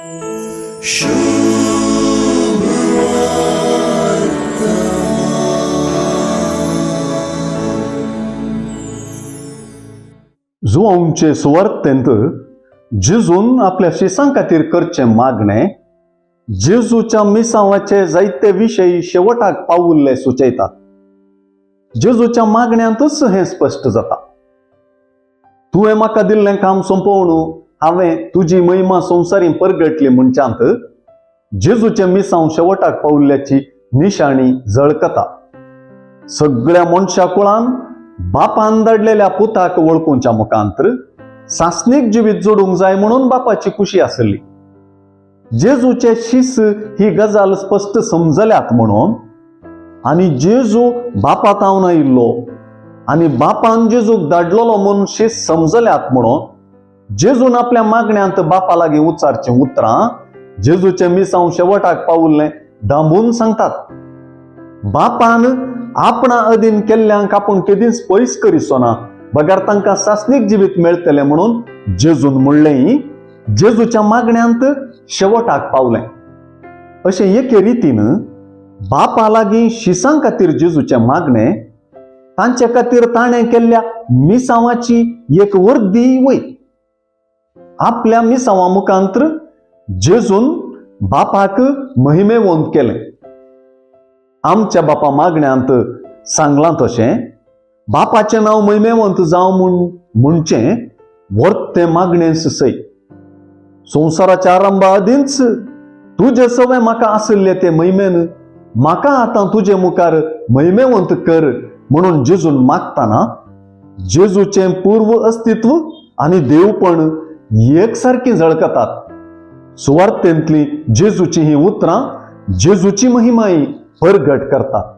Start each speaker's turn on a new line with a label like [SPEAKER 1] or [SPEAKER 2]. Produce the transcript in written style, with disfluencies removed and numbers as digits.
[SPEAKER 1] जुवांचे सुवार्थेंत जेजून आपल्या शिसां खातीर करचें मागणें जेजूच्या मिसांवाचे जायते विशय शेवटाक पावुल्ले सुचयतात. जेजूच्या मागण्यांतूच हें स्पश्ट जाता. तुवें म्हाका दिल्लें काम सोंपोवन हांवें तुजी महिमा संवसारी परगटली म्हणच्यांत जेजूचें मिसांव शेवटाक पावल्ल्याची निशाणी झळकता. सगळ्या मनशा कुळान बापान धाडलेल्या पुताक वळखुच्या मुखांतर सासणीक जिवीत जोडूंक जाय म्हणून बापाची खुशी आसली. जेजूचे शीस ही गजाल स्पश्ट समजल्यात म्हणून आनी जेजू बापा तावन आयिल्लो आनी बापान जेजूक धाडलेलो म्हूण शीस समजल्यात म्हणून जेजून आपल्या मागण्यांत बापा लागीं उच्चारचीं उतरां जेजूचें मिसांव शेवटाक पावुल्लें दांबून सांगतात. बापान आपणा अधीन केल्ल्यांक आपूण केदींच पयस करिचो ना बगर तांकां सासणीक जिवीत मेळटलें म्हणून जेजून म्हणलें. जेजूच्या मागण्यांत शेवटाक पावलें. अशें एके रितीन बापा लागीं शिसां खातीर जेजूचें मागणें तांचे खातीर ताणें केल्ल्या मिसांवाची एक वर्दी वय. आपल्या मिसांवा मुखांतर जेजून बापाक महिमेवंत केलें. आमच्या बापा मागण्यांत सांगलां तशें बापाचें नांव महिमेवंत जावं म्हूण म्हणचें वर्तें मागणें सय. संवसाराच्या आरंभा आदींच तुजे सवे म्हाका आशिल्ले ते महिमेन म्हाका आतां तुजे मुखार महिमेवंत कर म्हणून जेजून मागतना जेजूचें पूर्व अस्तित्व आनी देवपण एकसारकीं झळकतात. सुवार्थेंतली जेजूची ही उतरां जेजूची महिमाय परगट करतात.